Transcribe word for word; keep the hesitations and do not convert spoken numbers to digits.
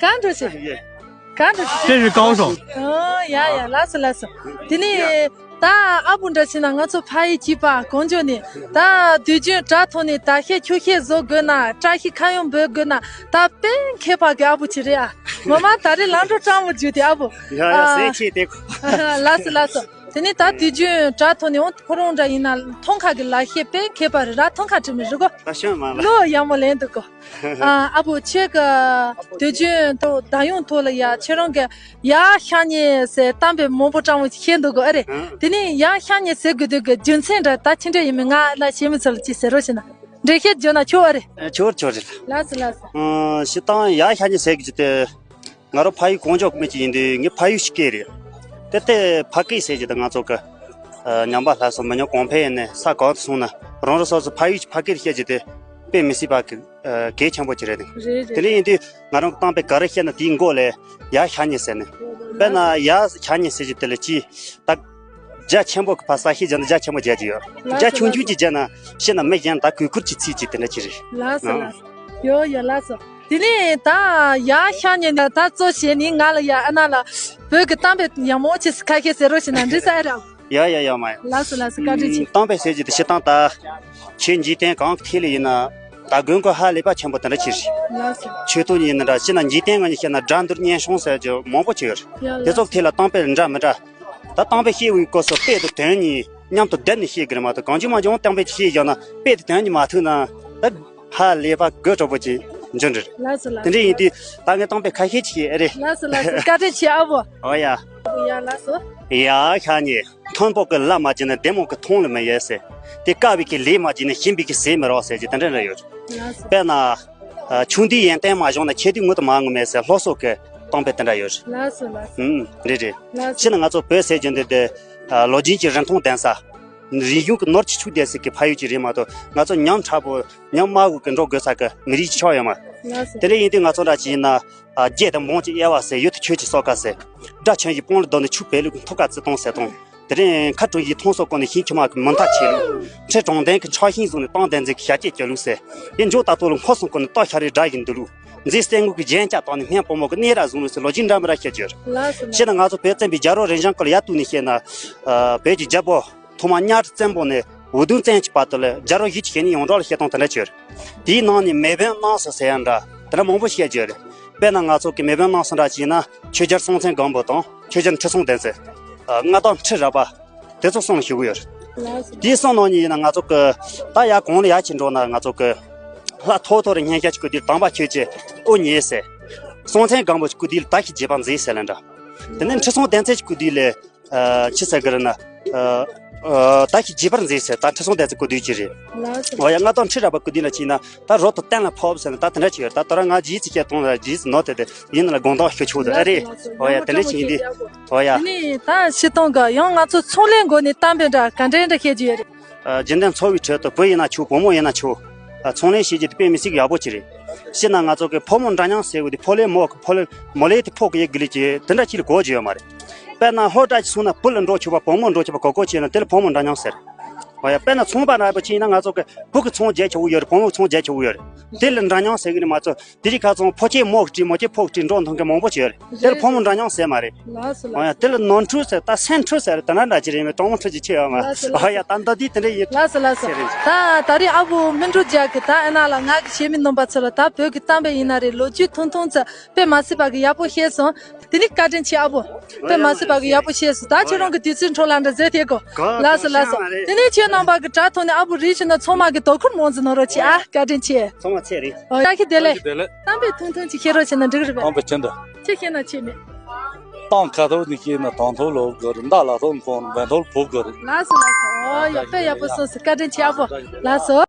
གང་འགྲོ་ཞིག་གང་འགྲོ་ཞིག 这是高手。 ཨོ་ཡ་ཡ། ལགས་སོ་ལགས་སོ། དེ་ནི་ད་ཨ་བུ་འདྲ་ཞིག་ན་ང་ཚོ་ཕ་ཡི་གཅིག་པ་གང་འཇོག་ནི་ད་དུས་རྒྱུན་དྲ་ཐོག་ནས་ད་ཤེད་ཆུ་ཤེད་བཟོ་དགོས་ན། བཀྲ་ཤིས་ཁ་གཡང་འབོད་དགོས་ན་ད་དཔེ་མཁས་པ་གི་ཨ་བུ་ཅིག་རེད་ཨ། ངོ་མ་ད་རེས་ལམ་འགྲོ་སྤྲང་བོ་བརྒྱུད་དེ་ཨ་བུ། ཡ་ཡ། ཟས་ཆེ་དེ། ལགས་སོ་ལགས་སོ། དེ་ནི་ད་དུས་རྒྱུན་དྲ་ཐོག་ནས་འོང་ཁོ་རང་འདྲ་ཡིན་ན་ཐང་ཁ་གི་ལག་ཤེས་དཔེ་མཁས་པ་རེད་ར། ཐང་ཁ་དྲི་མི་རི་གོ་ད་ཤོད་མ་ལ། ལོ་ཡག་མོ་ལེན་འདུག་གོ་ཨ་ཨ་བུ་ཁྱེད་ཀྱི་དུས་རྒྱུན་དུ་ད་ཡོང་ཐོག་ལ་ཡ་ཁྱེད་རང་གི་ཡ་ཤ་ཉེ་ཟེར་གཏམ་དཔེ་མང་པོ་སྤྲང་བོ་བཤད་འདུག་གོ་ཨ་རེད། ཨང་། དེ་ནི་ཡ་ཤ་ཉེ་ཟེར་དགོས་དུས་ཀྱི་རྒྱུ་མཚན་འདྲ་ད་ཅི་འདྲ་ཡིན་མིན་ང་ལ་ཤེས་མི་ཚོ་ལ་ཅི་ཟེར་རོགས་བྱས་ན་འགྲེལ་བཤད་བརྗོད་ན་ཆོག་ཨ་རེད། ཨ་ཆོག་ཆོག་རེད། ལགས་སོ་ལགས་སོ། ཨང་། སྤྱིར་བཏང་ཡ་ཤ་ཉེ་ཟེར་གི་ཅི་སྟེ། ང་རང་ཕ་ཡུལ་གངས་ལྗོངས་མི་ཅིག་ཡིན་དུས་ངའི་ཕ་ཡུལ་ཕྱི་སྐད་རེད། དེ་ལྟའི་ཕ་སྐད་ཟེར་གྱི་དེ་ང་ཚོ་གི་ཨ་ཉམས་པ་སླར་གསོ་མི་ཉམས་གོང་འཕེལ་ཡིན་ནས་ས་གང་དུ་སོང་ན་རང་རང་སོ་སོ་ཕ་ཡུལ་གྱི་ཕ་སྐད་བཤད་རྒྱུ་དེ་དཔེ་མི་སྲིད་པ་གི་ཨ་གལ་ཆེན་པོ་ཅིག་རེད། རེད་དེ་རེད། འདྲ་ཡིན་དུས་ང་རང་གི་གཏམ་དཔེ་ག་རེ་བཤད་ན་དེའི་མགོ་ལས་ཡ་ཤ་ཉེ་ཟེར་ནས། དཔེར་ན་ཡ་ཤ་ཉེ་ཟེར་རྒྱུ་དེ་ལ་ཅི་ད་རྒྱ་ཆེན་པོ་གི་ཕ་ས་ཤི་རྒྱ་ན་རྒྱ་ཆེན་པོ་རྒྱ་ཅིག་ཡོད། ལགས་རྒྱ་སོ་ཆུང་ཆུང་ཅིག་རྒྱ་ན་ཤི་ན་མི་གཞན་ད་གུས་བཀུར་གྱི་ཚིག་ཅིག་དེ་འདྲ་ཅིག་རེད། ལགས་སོ་ལགས་སོ། ཡོ་ཡོ་ལགས་སོ། དེ་ནས་ད་ཡ་ཤ་ཉེ་ནས་ད་གཙོ་བྱས་ནས་ང་ལ་ཡ་ཨ་ན་ལ་བོད་ཀྱི་གཏམ་དཔེ་ཡག་མོ་ཅིག་ཁ་ཤས་ཟེར་རོགས་བྱས་ན་འགྲིག་ས་ཨེ་རེད། ཡ་ཡ་ཡ་མ་ཡ། ལགས་སོ་ལགས་སོ། བཀའ་དྲིན་ཆེ། གཏམ་དཔེ་ཟེར་རྒྱུ་དེ་སྤྱིར་བཏང་ད་ཆོས་འཇིག་རྟེན་གང་གི་ཐད་ལ་ཡིན་ན་ད་དགོས་མཁོ་ཧ་ལས་པ་ཆེན་པོ་དེ་འདྲ་ཅིག་རེད། ལགས་སོ། ཆོས་ཐོག་ནས་ཡིན་ན་འདྲ་སྤྱིར་ན་འཇིག་རྟེན་ངོས་ནས་བཤད་ན་དགྲ་འདུལ་གཉེན་སྲུང་ཟེར་རྒྱུ་མང་པོ་ཅིག་ཡོད་རེད། ཡ་དེ་ལགས་ཚོ་གི་ཐད་ལ་གཏམ་དཔེ་འདྲ་མི་འདྲ། ད་གཏམ་དཔེ་བཤད་པའི་སྐབས་སུ་དཔེ་དང་དོན་གཉིས་མཉམ་དུ་བསྡུར་ནས་བཤད་དགོས་རེད་མ་གཏོགས་གང་བྱུང་མང་བྱུང་གཏམ་དཔེ་ཅིག་བཤད་བཞག་ན་དཔེ་དང་དོན་གཉིས་མ་མཐུན་ན་ད་ཧ་ལས་པ་དགོད་བྲོ་པོ་ཅིག་འབྱུང་འདྲ། ལགས་སོ་ལགས་སོ། དེ་འདྲ་ཡིན་དུས་ད་ངས་གཏམ་དཔེ་ཁ་ཤས་ཅིག་བཤད་ཨེ་རེད། ལགས་སོ་ལགས་སོ། བཀའ་དྲིན་ཆེ་ཨ་བོ། ཨོ་ཡ། ཨ་བོ་ཡ་ལགས་སོ། ཡ་ཤ་ཉེ། མཐོན་པོ་གི་ལ་མ་བརྒྱུད་ན་བདེ་མོ་གི་མཐོང་ལ་མི་ཡལ་ཟེར། དེ་དཀའ་བའི་གི་ལས་མ་བརྒྱུད་ན་ཞིམ་པའི་གི་ཟས་མི་རག་ཟེར་གྱི་དེ་འདྲ་འདྲ་ཡོད། ལགས་སོ། དཔེར་ན། ཨ་ཆུང་དུས་ཡོན་ཏན་མ་བྱུང་ན་ཆེ་དུས་ངུ་དུ་མ་ངུ་མེད་ཟེར་སློབ་གསོ་གི་གཏམ་དཔེ་དེ་འདྲ་ཡོད། ལགས་སོ་ལགས་སོ། ཨུམ་རེད་རེད། ལགས་སོ། ཕྱིན་ན་ང་ཚོ་བོད་ཟེར་རྒྱུ་འདི་དེ་ཨ་ལོ་རྒྱུས་ཀྱི་རིན་ཐང་ལྡན་ས། རིག་གཞུང་གི་ནོར་གྱིས་ཕྱུག་བསྡད་ས་གི་ཕ་ཡུལ་གྱི་རེད་མ་གཏོགས་ང་ཚོ་ཉམ་ཕྲ་པོ་ཉམ་དམའ་བོ་གི་འགྲོ་དགོས་ས་གི་མི་རིགས་ཀྱི་ཆགས་ཡོད་མ། ལགས་སོ། དེ་འདྲ་ཡིན་དུས་ང་ཚོ་འདྲ་ཅིག་ཡིན་ན་ཨ་རྒྱལ་དང་འབངས་ཀྱི་དབྱེ་བ་ཟེར་ཡུལ་དུ་ཆོས་ཀྱི་སོ་ཁ་ཟེར། དགྲ་ཆོས་ཀྱི་དཔུང་ལ་བསྡོམས་ནས་ཆུ་བལ་ལུག་གི་ཐུག་ཁ་བརྩི་སྟངས་ཟེར་སྟངས། དེ་རིང་ཁ་གྲུ་ཡི་མཐོང་སོ་ཀོ་ནས་ཤིང་ཁྱི་མ་གི་མུ་མཐའ་ཆེ་ལུགས། ཁྲི་དྲང་ལྡན་གྱི་ཕྱག་ཤིང་བཟུང་ནས་སྟངས་ལྡན་འཛིན་གྱི་ཞལ་གྱད་གྱོན་ལུགས་ཟེར། ཡིན་འཇོག་ལྟ་ཐོག་ལ་འཁོར་སོང་ཀོ་ནས་སྟག་ཤ་རའི་དགྲ་ཡི་འདུལ་ལུགས། མཛེས་སེན་མོ་གི་རྒྱན་ཆ་བཏགས་ནས་སྨན་བུ་མོ་གི་གནས་ར་བཟུང་ལུགས་ཟེར་ལོ་རྒྱུས་འདྲ་མི་འདྲ་བཤད་རྒྱུ་རེད། ལགས་སོ་ལགས། བཤད་ན་ང་ཚོ་བོད་བཙན་པོའི་རྒྱལ་རབས་རིམ་བྱོན་སྐོར་ལ་ཡར་བསྡུས་ནས་བཤད་ན། ཨ་བོད་ཀྱི་རྒྱལ་པོ་ཐོག་མ་གཉའ་ཁྲི་བཙན་པོ་ནས་འུ་དུམ་བཙན་གྱི་བར་དུ་ལ་རྒྱལ་རབས་བཞི་བྱས་ནས་ཡོངས་གྲགས་ལ་བཤད་སྟངས་དེ་འདྲ་བྱས་ཡོད་རེད། དེའི་ནང་ནས་མེས་དབོན་སྣང་སྲིད་ཟེར་ཡ་འདྲ་དེ་འདྲ་མང་པོ་བཤད་རྒྱུ་རེད། དཔེར་ན་ང་ཚོ་གི་མེས་དབོན་སྣང་སྲིད་འདྲ་བྱས་ན་ཆོས་རྒྱལ་སྲོང་བཙན་སྒམ་པོ་དང་ཆོས་རྒྱལ་ཁྲི་སྲོང་ལྡེ་བཙན། ཨ་མངའ་བདག་ཁྲི་རལ་པ། དེ་ཚོ་གསུངས་ཞུ་གི་ཡོད་རེད། ལགས་སོ། དེའི་གསུང་ནང་ནས་ཡིན་ན་ང་ཚོ་གི་ད་ཡར་གོང་ལ་ཡར་ཕྱིན་འགྲོ་ན་ང་ཚོ་གི་ལྷ་ཐོ་ཐོ་རི་སྙན་ཞལ་གྱི་སྐུ་དུས་དམ་པ་ཁྱོད་ཀྱི་དབུ་ཉེ་ཟེར། སྲོང་བཙན་སྒམ་པོ་གྱི་སྐུ་དུས་ལ་ད་ཤི་རྗེ་བར་མཛད་ཟེར་ལ་འདྲ། དེ་ནས་ཁྲི་སྲོང་ལྡེ་བཙན་གྱི་སྐུ་དུས་ལ་ཨ་ཅི་ཟེར་གི་རེད་ན། ཨ་ཨ་ད་ཤི་རྗེ་བར་མཛད་ཟེར་ད་ཁྲི་སྲོང་ལྡེ་བཙན་སྐུ་དུས་ཀྱི་རེད། ལགས་སོ། འོ་ཡ་མངའ་བདག་ཁྲི་རལ་པ་སྐུ་དུས་ལ་ཕྱིན་ན་ད་རོ་ཐོ་གཏན་ལ་ཕབ་ཟེར་ན་ད་དེ་འདྲ་ཅིག་ཡོད་ད་དོ་ར་ང་རྗེས་སུ་སྐྱེ་གཏོང་ལ་རྗེས་སུ་ནོར་དེ་དེ་ཡིན་ན་ལ་དགོངས་དག་ཞུ་ཆོག་ཏུ་ཨ་རེད། འོ་ཡ་དེ་འདྲ་ཅིག་ཡིན་དུས། འོ་ཡ། དེ་ནས་ད་ཕྱི་གཏོང་གི་ཡང་ང་ཚོ་ཚོང་ལས་འགོ་ནས་གཏམ་དཔེ་འདྲ་ག་འདྲ་འདྲ་བཤད་རྒྱུ་ཡོད་རེད། ཨ་རྒྱུན་ལྡན་འཚོ་བའི་ཁྲོད་དུ་བུ་ཡིན་ན་ཆོག་བུ་མོ་ཡིན་ན་ཆོག་ཨ་ཚོང་ལས་བྱེད་རྒྱུ་དེ་དཔེ་མི་སྲིད་ཡག་པོ་ཅིག་རེད། ཤི་ན་ང་ཚོ་གི་ཕོ་མོ་འདྲ་མཉམ་ཟེར་བ་དེ་ཕོ་ལས་མོ་གི་ཕོ་ལས་མོ་ལས་དེ་ཕོ་གི་ཡེ་གི་ལི་ཅི་དེ་འདྲ་ཅིག་ལ་གོ་རྒྱུ་ཡོད་མ་རེད། དཔེར་ན་ལྷོ་བྲག་ཅིག་སོང་ན་བུ་ལ་འགྲོ་ཆོག་པ་བུ་མོ་འགྲོ་ཆོག་པ་གོ་གོ་བྱས་ན་དེ་ལ་ཕོ་མོ་འདྲ་མཉམ་ཟེར། འོ་ཡ་དཔེར་ན་ཚོང་པ་འདྲ་པོ་ཅིག་ཡིན་ན་ང་ཚོ་གི་བུ་གི་ཚོང་རྒྱག་ཆོག་གི་ཡོད་རེད་བུ་མོ་གི་ཚོང་རྒྱག་ཆོག་གི་ཡོད་རེད། དེ་ལ་འདྲ་མཉམ་ཟེར་གི་རེད་མ་གཏོགས། དེ་རིང་ཁ་སང་ཕོ་སྐྱེས་མོ་གི་བྲིས་མོ་སྐྱེས་ཕོ་གི་བྲིས་འགྲོ་མཐོང་མཁན་མང་པོ་ཅིག་ཡོད་རེད། དེ་ལ་ཕོ་མོ་འདྲ་མཉམ་ཟེར་མ་རེད། ལགས་སོ་ལགས་སོ། ཡ་དེ་ལ་ནོར་འཁྲུལ་ཟེར་ད་སེམས་འཁྲུལ་ཟེར་དེ་འདྲ་འདྲ་ཅིག་རེད་མེད་གྲོགས་མོ་འཁྲུལ་ཅིག་ཆེ་ཡོད་མ། ལགས་སོ་ལགས་སོ། ཡ་ད་འདི་དེ་འདྲ་ཡིན། ལགས་སོ་ལགས་སོ། ཟེར་རེད། ད་ད་རེས་ཨ་བུ་སྨིན་གྲོལ་རྒྱལ་གི་ད་ཨ་ན་ལ་ང་གི་གཞས་མི་རྣམ་པ་ཚོ་ལ་ད་བོད་ཀྱི་གཏམ་དཔེ་ཡིན་ན་རེད་ལོ་རྒྱུས་ཐུང་ཐུང་ཚོ་དཔེ་མ་སྲིད་པ་གི་ཡག་པོ་བཤད་སོང་། དེ་ནི་བཀའ་དྲིན་ཆེ་ཨ་བུ། དཔེ་མ་སྲིད་པ་གི་ཡག་པོ་བཤད་སོང་ད་ཁྱོད་རང་གི་དུས་ཚོད་འཕྲོ་ལ་འདྲ་མཛད་ཐེ་གོ། ལགས་སོ་ལགས་སོ། དེ་ནི་ཁྱོད་རྣམ་པ་གི་དྲ་ཐོག་ནས་ཨ་བུ་རིག་བྱུང་ན་ཚང་མ་གི་དོ་ཁུར་མང་ཙམ་གནང་རོགས་གྱིས་ཨ། བཀའ་དྲིན་ཆེ། ཚང་མ་ཚེ་རིང་། ཨོ་ཡ་ཁྱེད་བདེ་ལེགས། བདེ་ལེགས། གཏམ་དཔེ་ཐུང་ཐུང་ཅིག་བཤད་རོགས་བྱས་ན་འགྲིག་རེད་པས། གཏམ་དཔེ་ཆེན་འདུག་ཅི་བཤད་ན་ཆེ་མེད། ཏང་ཁ་ཐོག་ནས་བཤད་ན་དང་ཐོག་ལོག་དགོས་རེད། མདའ་ལ་ཐོག་འཕོག་ན་འབེན་ཐོག་ལ་བུབ་དགོས་རེད། ལགས་སོ་ལགས་སོ། ཨོ་ཡ་དཔེ་ཡག་པོ་གསུངས་སོང་བཀའ་དྲིན་ཆེ་ཨ་བོ། ལགས་སོ།